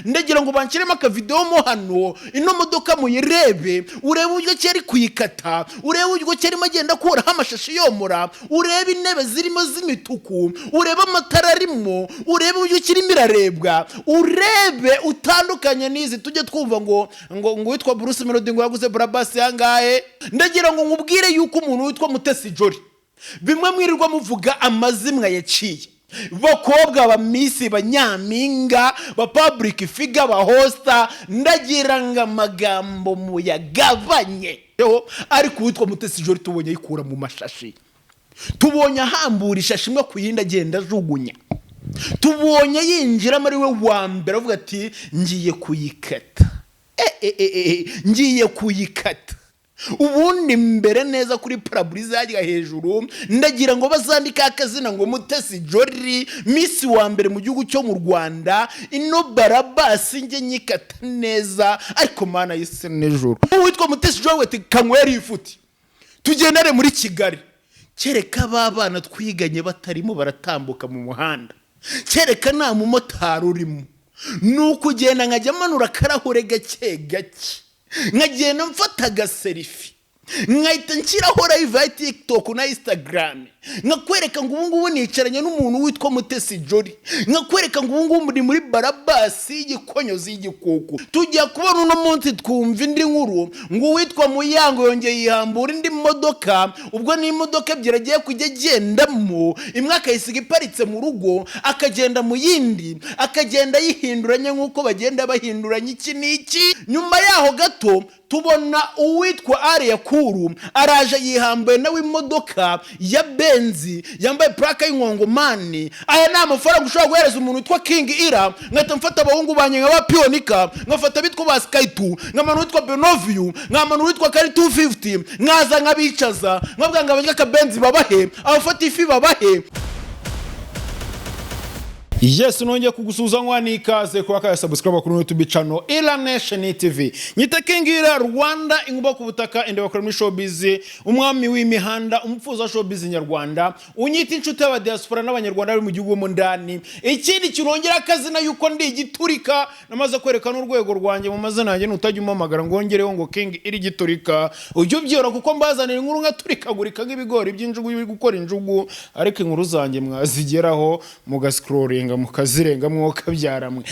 Ndagira ngo banshyiremo akavidewo mo hano, ino modoka muyirebe, urebe uburyo ki ari kuyikata, urebe uburyo ki arimo agenda akuraho amashashi yomora, urebe intebe zirimo z'imituku, urebe amatara arimo, urebe uburyo ki irimo irarebwa, urebe utandukanye n'izi tujye twumva ngo witwa Bruce Melody ngo yaguze Brabus yangahe. Ndagira ngo nkubwire yuko umuntu witwa Mutesi Jolly, bimwe mwirirwa muvuga amazimwe yaciye, bakobwa ba miss, ba nyampinga, ba public figure, ba host, ndagira ngo amagambo muyagabanye. Ariko uwitwa Mutesi Jolly tubonye ayikura mu mashashi, tubonye ahambura ishashi imwe ku yindi agenda ajugunya, tubonye yinjiramo ari we wa mbere avuga ati: "Ngiye kuyikata, ngiye kuyikata." Ubundi mbere neza kuri pare-brise yajya hejuru, ndagira ngo bazandike akazina ngo Mutesi Jolly, miss wa mbere mu gihugu cyo mu Rwanda. Ino Brabus njye nyikata neza. Ariko Mana y'isi nijoro, uwitwa Mutesi Jolly ati: "Kanywera ifuti tugendane muri Kigali, kereka ba bana twiganye batarimo baratambuka mu muhanda, kereka nta mumotari urimo, ni ukugenda nkajya manura akarahure gake gake, nkagenda mfata agaselfie, nkahita nshyiraho live ya TikTok na Instagram, nkakwereka ngo ubu ngubu nicaranye n'umuntu witwa Mutesi Jolly, nkakwereka ngo ubu ngubu muri Brabus y'igikonyozi y'igikuku." Tujya kubona uno munsi twumva indi nkuru ngo uwitwa Muyango yongeye yihambura indi modoka. Ubwo ni imodoka ebyiri agiye kujya agendamo, imwe akayisiga iparitse mu rugo, akagenda mu yindi, akagenda ayihinduranya nk'uko bagenda bahinduranya iki n'iki. Nyuma yaho gato tubona uwitwa Alliah Cool araje yihambuye nawe imodoka ya Benz, yambaye puraka y'Inkongomani. Aya ni amafaranga ushobora guhereza umuntu witwa King Ira, nkahita mfata abahungu banjye nka ba Piyonika, nkafata abitwa ba Skayitu, nkamana uwitwa Benoviyu, nkamana uwitwa Kari 250, nkaza nkabicaza, nkabwira ngo abarya akabenzi babahe, abafata ifi babahe. Yes, nongeye kugusuhuza nkwa n'ikaze kuba kaya subscribe kuri YouTube channel Ira Nation TV. Nyita King Ira Rwanda, inkuba ku butaka, inde bakora muri showbiz, umwami w'imihanda, umupfuza wa showbiz nyarwanda, unyita inshuti y'aba diaspora n'Abanyarwanda bari mu gihugu mo ndani. Ikindi kinongera akazina yuko ndi igiturika, namaze kwerekana urwego rwanjye mu mazina yanjye, nutajya umpamagara ngo wongereho ngo King Iri giturika, ujye ubyora kuko mbazanira inkuru nkaturikagurika nk'ibigori by'injugu biri gukora injugu. Ariko inkuru zanjye mwazigeraho mugascrollinga mukazirenga, mwokabyara mwe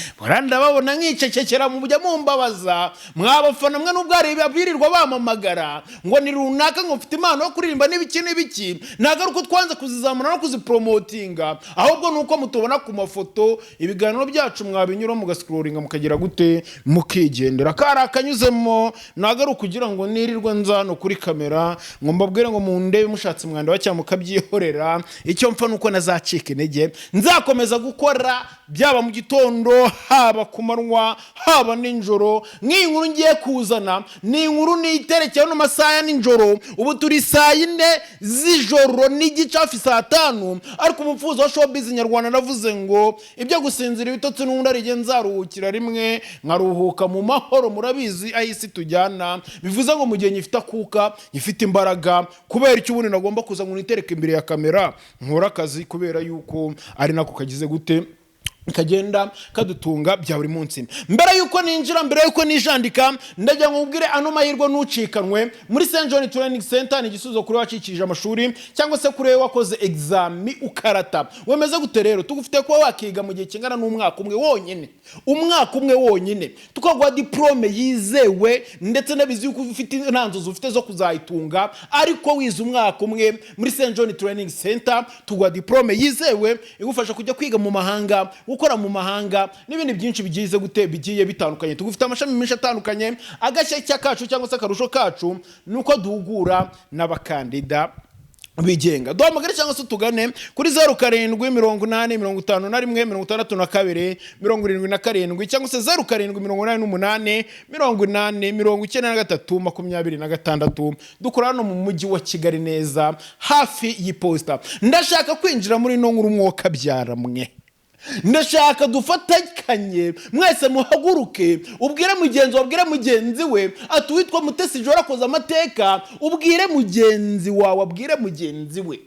ndababona nkicecekera, mujya mumbabaza mwabafana mwe, nubwo hari abirirwa bamamagara ngo ni runaka, ngo mfite impano yo kuririmba n'ibiki n'ibiki. Ntabwo ari uko twanze kuzizamura no kuzipromotinga, ahubwo ni uko mutubona ku mafoto, ibiganiro byacu mwabinyura mugascrollinga mukagira gute, mukigendera. Kari akanyuzemo, ntabwo ari ukugira ngo nirirwe nza hano kuri kamera ngo mbabwire ngo mundebe, mushatse mwanda cyangwa mukabyihorera. Icyo mpfa ni uko nazacika intege, nzakomeza gukora, byaba mu gitondo, haba ku manywa, haba nijoro. Nk'iyi nkuru ngiye kuzana ni inkuru niterekeye no masaha ya nijoro. Ubu turi saa 4 z'ijoro n'igice, hafi saa 5. Ariko umupfuzo wa showbiz nyarwanda navuze ngo ibyo gusinzira ibitotsi n'ubundi ari igihe nzaruhukira rimwe, nkaruhuka mu mahoro. Murabizi aho isi tujyana, bivuze ngo mu gihe nyifite akuka, nyifite imbaraga, kubera icyo ubundi nagomba kuza ngo nitereke imbere ya kamera nkore akazi, kubera yuko ari nako kagize gute, kagenda kadutunga bya buri munsi. Mbere yuko ninjira, mbere yuko nijandika, ndagira ngo nkubwire ano mahirwe ntucikanwe. Muri St John Training Center ni igisubizo kuri wacikije amashuri cyangwa se kuri wowe wakoze examen ukarata. Wemeze gute rero? Tugufite kuba wakiga mu gihe kingana n'umwaka umwe wonyine, umwaka umwe wonyine, tukaguha diplôme yizewe, ndetse n'abizi yuko ufite nta nzozi ufite zo kuzayitunga, ariko wize umwaka umwe muri St John Training Center, tuguha diplôme yizewe igufasha kujya kwiga mu mahanga, gukora mu mahanga n'ibindi byinshi bigize gute, bigiye bitandukanye. Tugufite amashami menshi atandukanye. Agashya kacu cyangwa se akarusho kacu ni uko duhugura n'abakandida bigenga. Duhamagare cyangwa se tugane kuri 0788516277 cyangwa se 0788809326. Dukora hano mu mujyi wa Kigali neza hafi y'iposita. Ndashaka kwinjira muri ino nkuru mwokabyara mwe, ndashaka dufatikanye mwese, muhaguruke ubwire mugenzi wawe, ubwire mugenzi we ati: "Uwitwa Mutesi Jolly akoze amateka." Ubwire mugenzi wawe, abwire mugenzi we.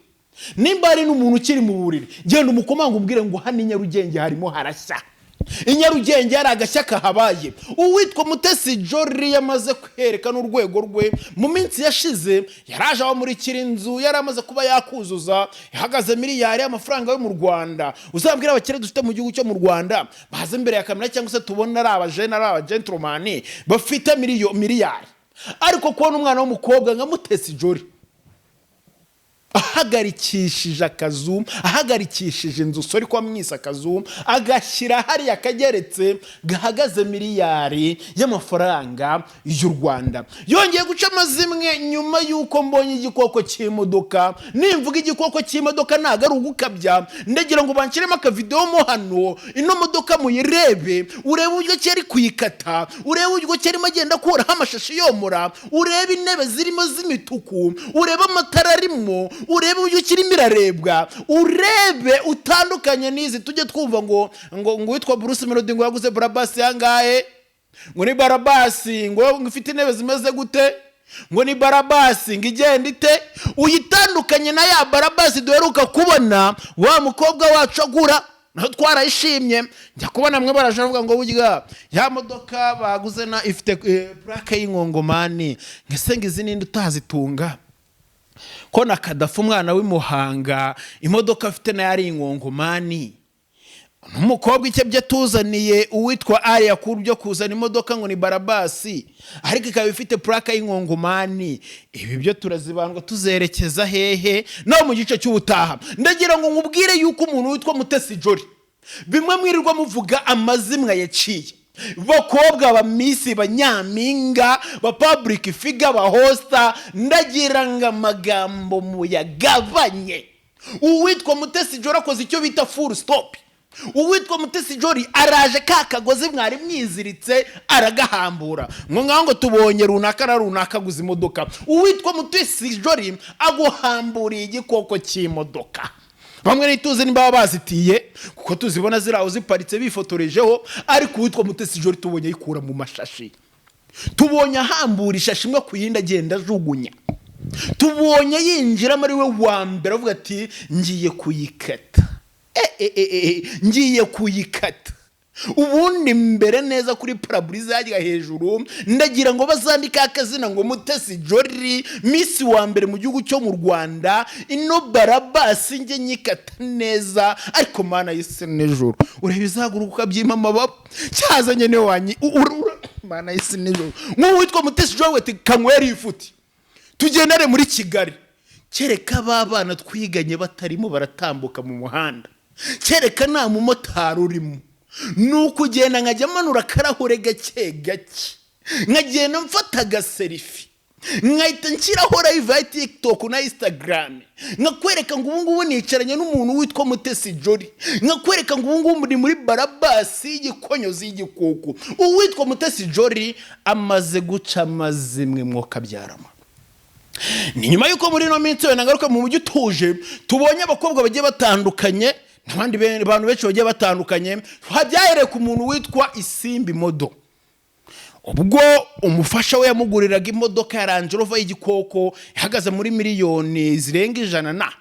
Nimba hari n'umuntu ukiri mu buriri, genda umukomanga, ubwire ngo hano i Nyarugenge harimo harashya. I Nyarugenge hari agashya kahabaye. Uwitwa Mutesi Jolly yamaze kwerekana urwego rwe. Mu minsi yashize yaraje abamurikira inzu yari amaze kuba yakuzuza, ihagaze miliyari y'amafaranga yo mu Rwanda. Uzabwira abakire dufite mu gihugu cyo mu Rwanda baze imbere ya kamera, cyangwa se tubona ari abajene, ari abagentleman bafite miliyari. Ariko kubona umwana w'umukobwa nka Mutesi Jolly ahagarikishije akazu, ahagarikishije inzu, sorry ko amwise akazu, agashyira hariya kageretse gahagaze miliyari y'amafaranga y'u Rwanda, yongeye guca amazimwe nyuma y'uko mbonye igikoko cy'imodoka. Nimvuga igikoko cy'imodoka ntabwo ari ugukabya. Ndagira ngo banshyiremo akavidewo mo hano, ino modoka muyirebe, urebe uburyo cyari kuyikata, urebe uburyo cyarimo agenda akuraho amashashi yomora, urebe intebe zirimo z'imituku, urebe amatara arimo, urebe uburyo kirimo irarebwa, urebe utandukanye n'izi tujye twumva ngo uwitwa Bruce Melody ngo yaguze Brabus yangahe, ngo ni Brabus ngo ifite intebe zimeze gute, ngo ni Brabus ngo igenda ite. Uyitandukanye na ya Brabus duheruka kubona wa mukobwa wacu agura, naho twarayishimye. Njya kubona mwe baraje bavuga ngo burya ya modoka baguze na ifite plaque y'inkongomani. Ngese ngo izi ninde utazitunga, ko na Kadafi umwana w'imuhanga imodoka afite nayo ari inkongomani? N'umukobwa icyo tuzaniye uwitwa Ariya kuri byo kuzana imodoka ngo ni Brabus, ariko ikaba ifite plaque y'inkongomani. Ibi byo turazibandwa tuzerekeza hehe? No mu gice cy'ubutaha ndagira ngo nkubwire yuko umuntu witwa Mutesi Jolly, bimwe mwirirwa muvuga amazimwe yaciye, bakobwa ba miss, ba nyampinga, ba public figure, ba hosta, ndagira ngo amagambo muyagabanye. Uwitwa Mutesi Jolly akoze icyo bita full stop. Uwitwa Mutesi Jolly araje, ka kagozi mwari mwiziritse aragahambura, ngo ngaho ngo tubonye runaka na runaka aguze imodoka. Uwitwa Mutesi Jolly aguhamburiye igikoko cy'imodoka. Bamwe ntituzi nimba baba bazitiye, kuko tuzibona ziri aho ziparitse bifotorejeho. Ariko uwitwa Mutesi Jolly tubonye ayikura mu mashashi, tubonye ahambura ishashi imwe ku yindi agenda ajugunya, tubonye yinjiramo ari we wa mbere avuga ati: "Ngiye kuyikata, ngiye kuyikata." Ubundi mbere neza kuri pare-brise hajya hejuru, ndagira ngo bazandike akazina ngo Mutesi Jolly, miss wa mbere mu gihugu cyo mu Rwanda. Ino Brabus njye nyikata neza, ariko Mana y'isi n'ijoro, ureba izaguruka ukabyima amababa cyazanye niwe wanyi Mana y'isi n'ijoro. Nk'ubu witwa Mutesi Jolly ati: "Kanywera ifuti tugendane muri Kigali." Kereka ba bana twiganye batarimo baratambuka mu muhanda, kereka nta mumotari urimo, ni ukugenda nkajya manura akarahure gake gake, nkagenda mfata agaselfie, nkahita nshyiraho live ya TikTok na Instagram, nkakwereka ngo ubu ngubu nicaranye n'umuntu witwa Mutesi Jolly, nkakwereka ngo ubu ngubu muri muri Brabus y'igikonyozi y'igikuku. Uwitwa Mutesi Jolly amaze guca amazimwe mwokabyarama. Ni nyuma y'uko muri ino minsi wenda ngaruka mu mujyi utuje, tubonye abakobwa bagiye batandukanye n'abandi bantu benshi bagiye batandukanye. Byahereye ku muntu witwa Isimbi Model, ubwo umufasha we yamuguriraga imodoka ya Range Rover y'igikoko ihagaze muri miliyoni zirenga 100. Na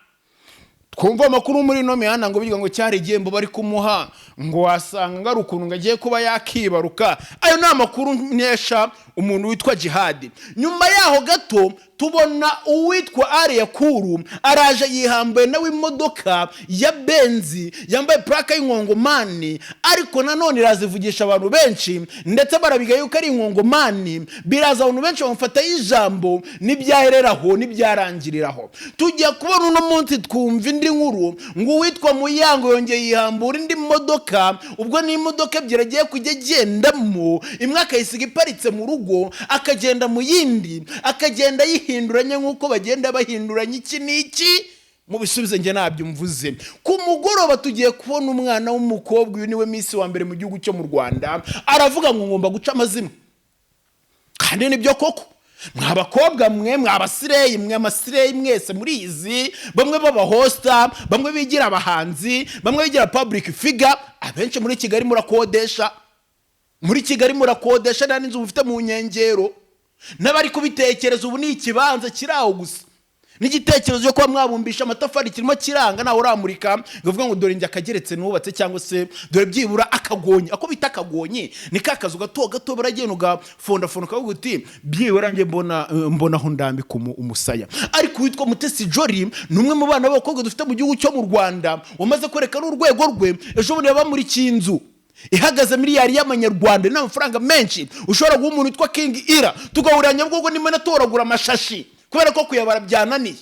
twumva amakuru muri ino mihanda ngo bivuga ngo cyari igihembo bari kumuha, ngo wasanga ngo ari ukuntu ngo agiye kuba yakibaruka. Ayo ni amakuru nkesha umuntu witwa Jihadi. Nyuma yaho gato tubona uwitwa Ariya Kuru araje yihambuye nawe imodoka ya Benz yambaye plaque y'inkongomani, ariko nanone irazivugisha abantu benshi, ndetse barabiga yuko ari inkongomani. Biraza abantu benshi bamufataho ijambo, n'ibyahereraho n'ibyarangiriraho. Tujya kubona uno munsi twumva indi nkuru ngo uwitwa Muyango yongeye yihambura indi modoka. Ubwo ni imodoka ebyiri agiye kujya agendamo, imwe akayisiga iparitse mu rugo, akagenda mu yindi, akagenda yihinduranya nk'uko bagenda bahinduranya iki n'iki. Mubisubize, njye ntabyo mvuze. Ku mugoroba tugiye kubona umwana w'umukobwa, uyu niwe miss wa mbere mu gihugu cyo mu Rwanda, aravuga ngo ngomba guca amazimwe. Kandi nibyo koko, mwa bakobwa mwe, mwa baslay mwe, amaslay mwese murizi, bamwe b'abahosta, bamwe bigira abahanzi, bamwe bigira public figure, abenshi muri Kigali murakodesha, muri Kigali murakodesha, nta n'inzu mufite mu nkengero. N'abari kubitekereza ubu ni ikibanza kiri aho gusa. N'igitekerezo cyo kuba mwabumbisha amatafari kirimo kiranga. Nawe uramurika ngo uvuga ngo dore njye akageretse nubatse, cyangwa se dore byibura akagonyi. Ako bita akagonyi ni ka kazu gato gato, baragenda ugafondafonda ukavuga uti byibura njye mbona aho ndambika umusaya. Ariko uwitwa Mutesi Jolly ni umwe mu bana b'abakobwa dufite mu gihugu cyo mu Rwanda wamaze kwereka n'urwego rwe. Ejo bundi yabamurikiye inzu ihagaze miliyari y'amanyarwanda. Ni amafaranga menshi ushobora guha umuntu witwa King Ira, tugahurira Nyabugogo ndimo natoragura amashashi kubera ko kuyabara byananiye.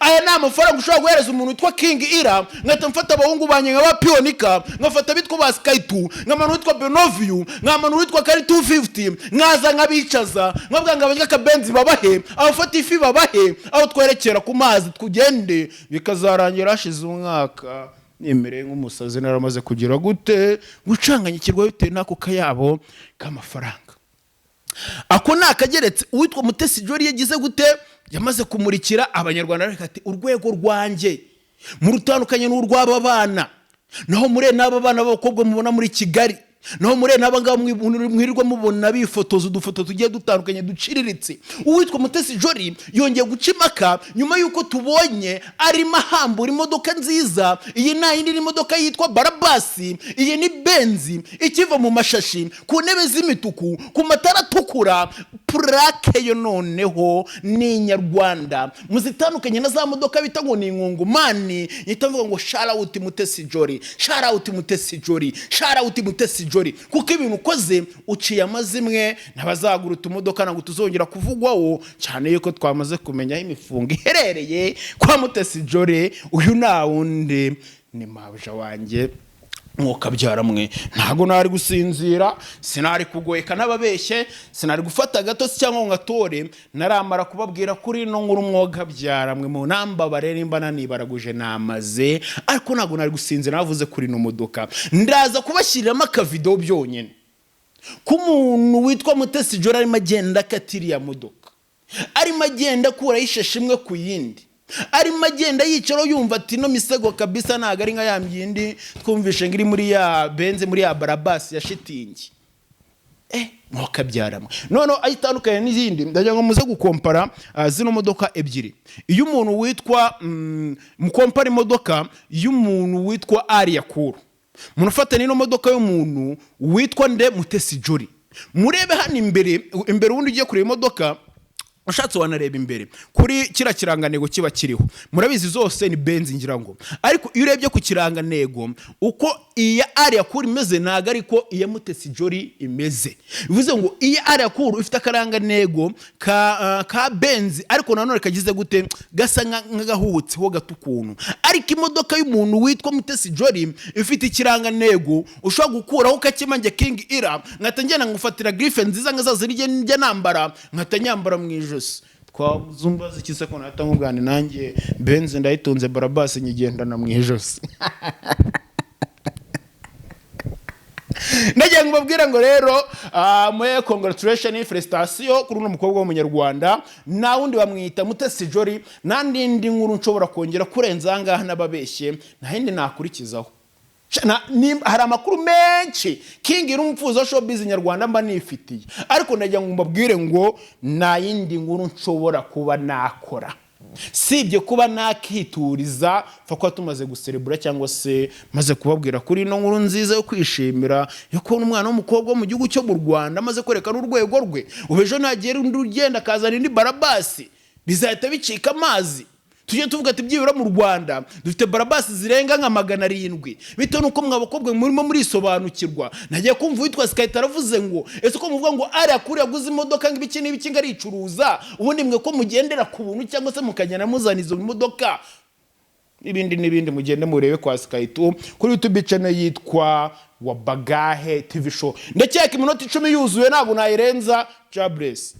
Aya ni amafaranga ushobora guhereza umuntu witwa King Ira, nkahita mfata abahungu banjye nka ba Piyonika, nkafata abitwa ba Skayitu, nkamana uwitwa Benoviyu, nkamana uwitwa Kari 250, nkaza nkabicaza, nkabwira ngo abarya akabenzi babahe, abafata ifi babahe, aho twerekera ku mazi tugende. Bikazarangira hashize umwaka nemereye nk'umusazi, naramaze kugira gute, gucanganyikirwa bitewe n'ako kayabo k'amafaranga. Ako ni akageretse uwitwa Mutesi Jolly yagize gute, yamaze kumurikira Abanyarwanda. Ariko ati urwego rwanjye murutandukanye n'urw'aba bana, naho muri n'aba bana b'abakobwa mubona muri Kigali, naho muri n'aba ngaba mwirirwa mubona bifotoza udufoto tugiye dutandukanye duciriritse. Uwitwa Mutesi Jolly yongeye guca impaka nyuma y'uko tubonye arimo ahambura imodoka nziza. Iyi nta yindi, ni imodoka yitwa Brabus. Iyi ni Benz ikiva mu mashashi, ku ntebe z'imituku, ku matara atukura, plaque yo noneho ni inyarwanda. Muzitandukanye na za modoka bita ngo ni inkungumani. Ihita mvuga ngo shout out Mutesi Jolly, shout out Mutesi Jolly, shout out Mutesi Jolly, kuko ibintu ukoze uciye amazimwe. N'abazagura utumodoka ntabwo tuzongera kuvugwaho cyane, yuko twamaze kumenya aho imifungo iherereye kwa Mutesi Jolly. Uyu nta wundi, ni mabuja wanjye. Mwokabyara mwe, ntabwo nari gusinzira, sinari kugoyeka n'ababeshye, sinari gufata gato cyangwa ngo ngatore naramara kubabwira kuri ino nkuru. Mwokabyara mwe, mu nambabare nimba nanibaraguje namaze, ariko ntabwo nari gusinzira navuze kuri ino modoka. Ndaza kubashyiriramo akavidewo byonyine k'umuntu witwa Mutesi Jolly arimo agenda akata iriya modoka, arimo agenda akuraho ishashi imwe ku yindi, arimo agenda yicaraho yumva ati ino misego kabisa ntabwo ari nka ya yindi twumvishe ngo iri muri ya Benz, muri ya Brabus ya shitingi. Mwakabyaramo noneho aho itandukanye n'izindi, ndagira ngo muze gukompara zino modoka ebyiri. Iyo umuntu witwa mukompara imodoka y'umuntu witwa Alliah Cool, munafata n'ino modoka y'umuntu witwa nde, Mutesi Jolly, murebe hano imbere. Imbere ubundi ugiye kureba imodoka, ushatse wanareba imbere kuri kiriya kirangantego kiba kiriho. Murabizi zose ni Benz ngira ngo, ariko iyo urebye ku kirangantego uko iya Alliah Cool imeze, ntabwo ariko iya Mutesi Jolly imeze. Bivuze ngo iya Alliah Cool ifite akarangantego ka Benz, ariko nanone kagize gute, gasa nk'agahubutseho gato ukuntu. Ariko imodoka y'umuntu witwa Mutesi Jolly ifite ikirangantego ushobora gukuraho ukakimange King Ira, nkahita ngenda ngufatira griffe nziza nka za zindi njya nambara, nkahita nyambara mu ijosi. Twazumbaza iki se ko nahita nkubwane nanjye Benz ndayitunze, Brabus nyigendana mu ijosi? Ndagira ngo mbabwire ngo rero muhe congratulation, felicitation kuri uno mukobwa w'Umunyarwanda, nta wundi bamwita Mutesi Jolly. Nta n'indi nkuru nshobora kongera kurenza aha ngaha n'ababeshye, nta yindi nakurikizaho. Hari amakuru menshi King iri umupfuzo wa showbiz nyarwanda mba nifitiye, ariko ndagira ngo mbabwire ngo nta yindi nkuru nshobora kuba nakora sibye kuba nakituriza pfa kuba tumaze guserebura, cyangwa se maze kubabwira kuri ino nkuru nziza yo kwishimira, yo kubona umwana w'umukobwa wo mu gihugu cyo mu Rwanda amaze kwerekana urwego rwe. Ubu ejo nagera undi ugenda akazana indi Brabus, bizahita bicika amazi. Tujye tuvuga ati byibura mu Rwanda dufite Brabus zirenga nka 700, bitewe n'uko mwa bakobwa murimo murisobanukirwa. Nagiye kumva uwitwa Sikahita aravuze ngo ese ko muvuga ngo Alliah Cool yaguze imodoka ngo ibiki n'ibiki ngo aricuruza, ubundi mwe ko mugendera ku buntu cyangwa se mukagenda muzana izo modoka n'ibindi n'ibindi? Mugende murebe kwa Skayitu kuri YouTube channel yitwa Wabagahe TV Show. Ndakeka iminota 10 yuzuye, ntabwo nayirenza. Jaburesi.